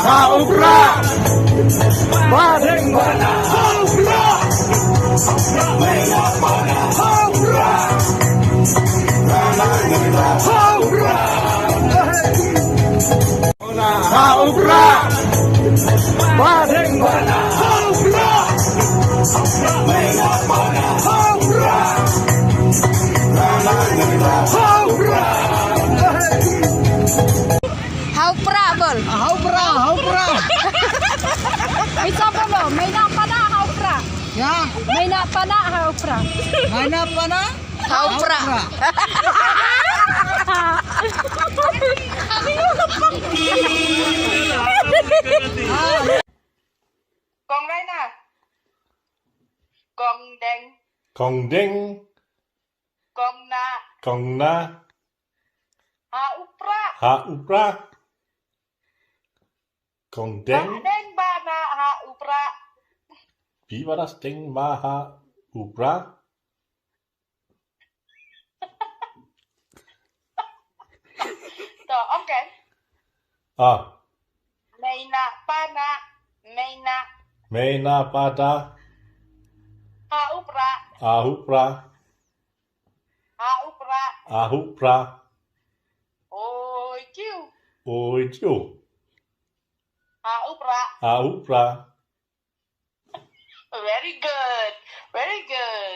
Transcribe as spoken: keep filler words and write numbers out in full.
Ha u Prah! Ba deng ba na ha u Prah! Ha u Prah! Ha u Prah! Ha u Prah! Ba deng ba na ha u Prah! Ha u Prah! Ha u Prah! Ha u Prah bol. Ha u Prah, ha u Prah. Isa bolo, maina pana ha u Prah. Ya. Maina pana ha u Prah. Maina pana? Ha u Prah. Kong Raina. Kong Deng. Kong Deng. Kong Na. Kong Na. Ha u Prah. Ha u Prah. Kong Deng. Ba deng ba na ha u Prah. Bi ba das deng ba ha u Prah. To, okay. Ah. Maina pana, maina. Maina pana. Ha u Prah. Ha u Prah. Ha u Prah. Ha u Prah. Oi kiu. Oi kiu. Ha u Prah. Ha u Prah. Very good. Very good.